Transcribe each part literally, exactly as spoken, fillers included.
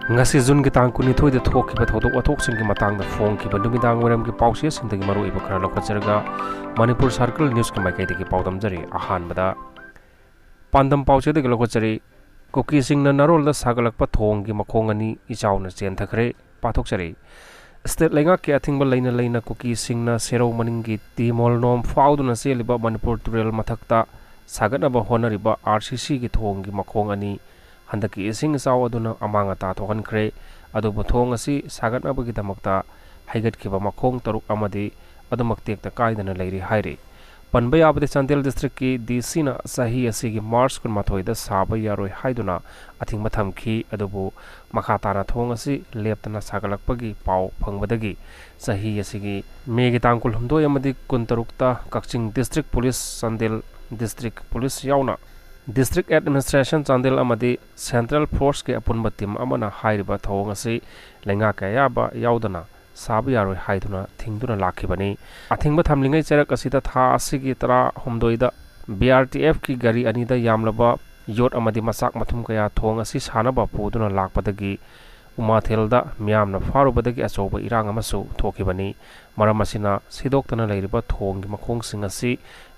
ꯉꯁꯤ ꯖꯨꯟꯒꯤ ꯇꯥꯡ ꯀꯨꯟꯅꯤꯊꯣꯏꯗ ꯊꯣꯛꯈꯤꯕ ꯊꯧꯗꯣꯛ ꯋꯥꯊꯣꯛꯁꯤꯡꯒꯤ ꯃꯇꯥꯡꯗ ꯐꯣꯡꯈꯤꯕ ꯅꯨꯃꯤꯗꯥꯡ ꯋꯥꯏꯔꯝꯒꯤ ꯄꯥꯎꯆꯦꯁꯤꯡꯗꯒꯤ ꯃꯔꯨꯑꯣꯏꯕ ꯈꯔ ꯂꯧꯈꯠꯆꯔꯒ ꯃꯅꯤꯄꯨꯔ ꯁꯥꯔꯀꯜ ꯅ꯭ꯌꯨꯁꯀꯤ ꯃꯥꯏꯀꯩꯗꯒꯤ ꯄꯥꯎꯗꯝꯖꯔꯤ꯫ ꯑꯍꯥꯟꯕꯗ, ꯄꯥꯟꯗꯝ ꯄꯥꯎꯆꯦꯗꯒꯤ ꯂꯧꯈꯠꯆꯔꯤ꯫ ꯀꯨꯀꯤꯁꯤꯡꯅ ꯅꯥꯔꯣꯜꯗ ꯁꯥꯒꯠꯂꯛꯄ ꯊꯣꯡꯒꯤ ꯃꯈꯣꯡ ꯑꯅꯤ ꯏꯆꯥꯎꯅ ꯆꯦꯟꯊꯈ꯭ꯔꯦ꯫ ꯄꯥꯊꯣꯛꯆꯔꯤ꯫ ꯁ꯭ꯇꯦꯠ ꯂꯩꯉꯥꯛꯀꯤ ꯑꯊꯤꯡꯕ ꯂꯩꯅ ꯂꯩꯅ ꯀꯨꯀꯤꯁꯤꯡꯅ ꯁꯦꯔꯧ ꯃꯅꯤꯡꯒꯤ ꯇꯤ ꯃꯣꯜꯅꯣꯝ ꯐꯥꯎꯗꯨꯅ ꯆꯦꯜꯂꯤꯕ ꯃꯅꯤꯄꯨꯔ ꯇꯨꯔꯦꯜ ꯃꯊꯛꯇ ꯁꯥꯒꯠꯅꯕ ꯍꯣꯠꯅꯔꯤꯕ ꯑꯥꯔ ꯁꯤ ꯁꯤꯒꯤ ꯊꯣꯡꯒꯤ ꯃꯈꯣꯡ ꯑꯅꯤ ꯍꯟꯗꯛꯀꯤ ꯏꯁꯤꯡ ꯏꯆꯥꯎ ꯑꯗꯨꯅ ꯑꯃꯥꯡ ꯑꯇꯥ ꯊꯣꯛꯍꯟꯈ꯭ꯔꯦ꯫ ꯑꯗꯨꯕꯨ ꯊꯣꯡ ꯑꯁꯤ ꯁꯥꯒꯠꯅꯕꯒꯤꯗꯃꯛꯇ ꯍꯩꯒꯠꯈꯤꯕ ꯃꯈꯣꯡ ꯇꯔꯨꯛ ꯑꯃꯗꯤ ꯑꯗꯨꯃꯛ ꯇꯦꯛꯇ ꯀꯥꯏꯗꯅ ꯂꯩꯔꯤ ꯍꯥꯏꯔꯤ꯫ ꯄꯟꯕ ꯌꯥꯕꯗꯤ, ꯆꯥꯟꯗꯦꯜ ꯗꯤꯁꯇ꯭ꯔꯤꯛꯀꯤ ꯗꯤ ꯁꯤꯅ ꯆꯍꯤ ꯑꯁꯤꯒꯤ ꯃꯥꯔꯆ ꯀꯨꯟꯃꯥꯊꯣꯏꯗ ꯁꯥꯕ ꯌꯥꯔꯣꯏ ꯍꯥꯏꯗꯨꯅ ꯑꯊꯤꯡꯕ ꯊꯝꯈꯤ꯫ ꯑꯗꯨꯕꯨ ꯃꯈꯥ ꯇꯥꯅ ꯊꯣꯡ ꯑꯁꯤ ꯂꯦꯞꯇꯅ ꯁꯥꯒꯠꯂꯛꯄꯒꯤ ꯄꯥꯎ ꯐꯪꯕꯗꯒꯤ ꯆꯍꯤ ꯑꯁꯤꯒꯤ ꯃꯦꯒꯤ ꯇꯥꯡ ꯀꯨꯟꯍꯨꯝꯗꯣꯏ ꯑꯃꯗꯤ ꯀꯨꯟꯇꯔꯨꯛꯇ Kakching district police, Chandel district police ꯌꯥꯎꯅ ꯗꯤꯁꯇ꯭ꯔꯤꯛ ꯑꯦꯗꯃꯤꯅꯤꯁꯇ꯭ꯔꯦꯁꯟ ꯆꯥꯟꯗꯦꯜ ꯑꯃꯗꯤ ꯁꯦꯟꯇ꯭ꯔꯦꯜ ꯐꯣꯔꯁꯀꯤ ꯑꯄꯨꯟꯕ ꯇꯤꯝ ꯑꯃꯅ ꯍꯥꯏꯔꯤꯕ ꯊꯧꯑꯣꯡ ꯑꯁꯤ ꯂꯩꯉꯥꯛꯀꯤ ꯑꯌꯥꯕ ꯌꯥꯎꯗꯅ ꯁꯥꯕ ꯌꯥꯔꯣꯏ ꯍꯥꯏꯗꯨꯅ ꯊꯤꯡꯗꯨꯅ ꯂꯥꯛꯈꯤꯕꯅꯤ꯫ ꯑꯊꯤꯡꯕ ꯊꯝꯂꯤꯉꯩ ꯆꯩꯔꯛ ꯑꯁꯤꯗ ꯊꯥ ꯑꯁꯤꯒꯤ ꯇꯔꯥꯍꯨꯝꯗꯣꯏꯗ ꯕꯤ ꯑꯥꯔ ꯇꯤ ꯑꯦꯐꯀꯤ ꯒꯥꯔꯤ ꯑꯅꯤꯗ ꯌꯥꯝꯂꯕ ꯌꯣꯠ ꯑꯃꯗꯤ ꯃꯆꯥꯛ ꯃꯊꯨꯝ ꯀꯌꯥ ꯊꯣꯡ ꯑꯁꯤ ꯁꯥꯅꯕ ꯄꯨꯗꯨꯅ ꯂꯥꯛꯄꯗꯒꯤ ꯎꯃꯥꯊꯦꯜꯗ ꯃꯤꯌꯥꯝꯅ ꯐꯥꯔꯨꯕꯗꯒꯤ ꯑꯆꯧꯕ ꯏꯔꯥꯡ ꯑꯃꯁꯨ ꯊꯣꯛꯈꯤꯕꯅꯤ꯫ ꯃꯔꯝ ꯑꯁꯤꯅ ꯁꯤꯗꯣꯛꯇꯅ ꯂꯩꯔꯤꯕ ꯊꯣꯡꯒꯤ ꯃꯈꯣꯡꯁꯤꯡ ꯑꯁꯤ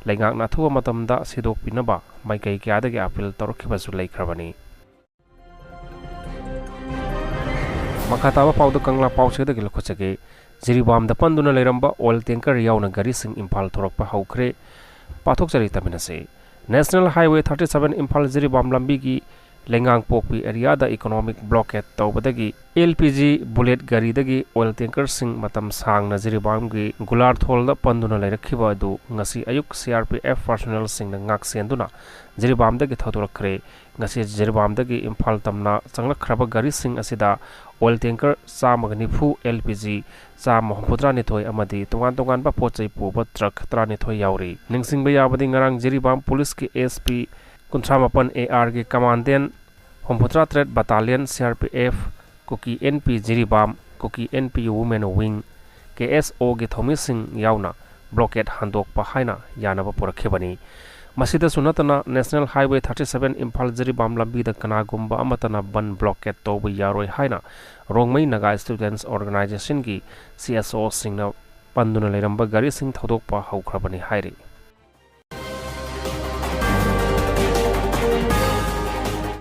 ꯂꯩꯉꯥꯛꯅ ꯑꯊꯨꯕ ꯃꯇꯝꯗ ꯁꯤꯗꯣꯛꯄꯤꯅꯕ ꯃꯥꯏꯀꯩ ꯀꯌꯥꯗꯒꯤ ꯑꯥꯄꯤꯜ ꯇꯧꯔꯛꯈꯤꯕꯁꯨ ꯂꯩꯈ꯭ꯔꯕꯅꯤ꯫ ꯃꯈꯥ ꯇꯥꯕ ꯄꯥꯎꯗ ꯀꯪꯂꯥ ꯄꯥꯎꯆꯦꯗꯒꯤ ꯂꯧꯈꯠꯆꯒꯦ꯫ ꯖꯤꯔꯤꯕꯥꯝꯗ ꯄꯟꯗꯨꯅ ꯂꯩꯔꯝꯕ ꯑꯣꯏꯜ ꯇꯦꯡꯀꯔ ꯌꯥꯎꯅ ꯒꯥꯔꯤꯁꯤꯡ ꯏꯝꯐꯥꯜ ꯊꯣꯔꯛꯄ ꯍꯧꯈ꯭ꯔꯦ꯫ ꯄꯥꯊꯣꯛꯆꯔꯤ ꯇꯥꯃꯤꯟꯅꯁꯤ꯫ National highway thirty seven Imphal Jiribam ꯂꯝꯕꯤꯒꯤ ꯂꯩꯉꯥꯡꯄꯣꯛꯄꯤ ꯑꯦꯔꯤꯌꯥꯗ ꯏꯀꯣꯅꯣꯃꯤꯛ ꯕ꯭ꯂꯣꯀꯦꯠ ꯇꯧꯕꯗꯒꯤ ꯑꯦꯜ ꯄꯤ ꯖꯤ ꯕꯨꯂꯦꯠ ꯒꯥꯔꯤꯗꯒꯤ ꯑꯣꯏꯜ ꯇꯦꯡꯀꯔꯁꯤꯡ ꯃꯇꯝ ꯁꯥꯡꯅ ꯖꯤꯔꯤꯕꯥꯝꯒꯤ ꯒꯨꯂꯥꯔꯊꯣꯜꯗ ꯄꯟꯗꯨꯅ ꯂꯩꯔꯛꯈꯤꯕ ꯑꯗꯨ ꯉꯁꯤ ꯑꯌꯨꯛ ꯁꯤ ꯑꯥꯔ ꯄꯤ ꯑꯦꯐ ꯄꯥꯔꯁꯣꯅꯦꯜꯁꯤꯡꯅ ꯉꯥꯛ ꯁꯦꯟꯗꯨꯅ ꯖꯤꯔꯤꯕꯥꯝꯗꯒꯤ ꯊꯧꯗꯣꯔꯛꯈ꯭ꯔꯦ꯫ ꯉꯁꯤ ꯖꯤꯔꯤꯕꯥꯝꯗꯒꯤ ꯏꯝꯐꯥꯜ ꯇꯝꯅ ꯆꯪꯂꯛꯈ꯭ꯔꯕ ꯒꯥꯔꯤꯁꯤꯡ ꯑꯁꯤꯗ ꯑꯣꯏꯜ ꯇꯦꯡꯀꯔ ꯆꯥꯝꯃꯒ ꯅꯤꯐꯨ, ꯑꯦꯜ ꯄꯤ ꯖꯤ ꯆꯥꯝꯃ ꯍꯨꯝꯐꯨꯇꯔꯥ ꯅꯤꯊꯣꯏ ꯑꯃꯗꯤ ꯇꯣꯉꯥꯟ ꯇꯣꯉꯥꯟꯕ ꯄꯣꯠ ꯆꯩ ꯄꯨꯕ ꯇ꯭ꯔꯛ ꯇꯔꯥꯅꯤꯊꯣꯏ ꯌꯥꯎꯔꯤ꯫ ꯅꯤꯡꯁꯤꯡꯕ ꯌꯥꯕꯗꯤ, ꯉꯔꯥꯡ ꯖꯤꯔꯤꯕꯥꯝ ꯄꯨꯂꯤꯁꯀꯤ ꯑꯦꯁ ꯄꯤ ꯀꯨꯟꯊ꯭ꯔꯥ ꯃꯥꯄꯟ ꯑꯦ ꯑꯥꯔꯒꯤ ꯀꯃꯥꯟꯗꯦꯟ ꯍꯨꯝꯐꯨꯇꯔꯥ ꯇꯔꯦꯠ ꯕꯇꯥꯂꯤꯌꯟ ꯁꯤ ꯑꯥꯔ ꯄꯤ ꯑꯦꯐ, ꯀꯨꯀꯤ ꯑꯦꯟ ꯄꯤ ꯖꯤꯔꯤꯕꯥꯝ, ꯀꯨꯀꯤ ꯑꯦꯟ ꯄꯤ ꯋꯨꯃꯦꯟ ꯋꯤꯡ, ꯀꯦ ꯑꯦꯁ ꯑꯣꯒꯤ ꯊꯧꯃꯤꯁꯤꯡ ꯌꯥꯎꯅ ꯕ꯭ꯂꯣꯀꯦꯠ ꯍꯟꯗꯣꯛꯄ ꯍꯥꯏꯅ ꯌꯥꯅꯕ ꯄꯨꯔꯛꯈꯤꯕꯅꯤ꯫ ꯃꯁꯤꯗꯁꯨ ꯅꯠꯇꯅ National Highway thirty seven Imphal Jiribam ꯂꯝꯕꯤꯗ ꯀꯅꯥꯒꯨꯝꯕ ꯑꯃꯠꯇꯅ ꯕꯟ ꯕ꯭ꯂꯣꯀꯦꯠ ꯇꯧꯕ ꯌꯥꯔꯣꯏ ꯍꯥꯏꯅ ꯔꯣꯡꯃꯩ ꯅꯥꯒꯥ ꯁ꯭ꯇꯨꯗꯦꯟꯠꯁ ꯑꯣꯔꯒꯅꯥꯏꯖꯦꯁꯟꯒꯤ C S Oꯁꯤꯡꯅ ꯄꯟꯗꯨꯅ ꯂꯩꯔꯝꯕ ꯒꯥꯔꯤꯁꯤꯡ ꯊꯧꯗꯣꯛꯄ ꯍꯧꯈ꯭ꯔꯕꯅꯤ ꯍꯥꯏꯔꯤ꯫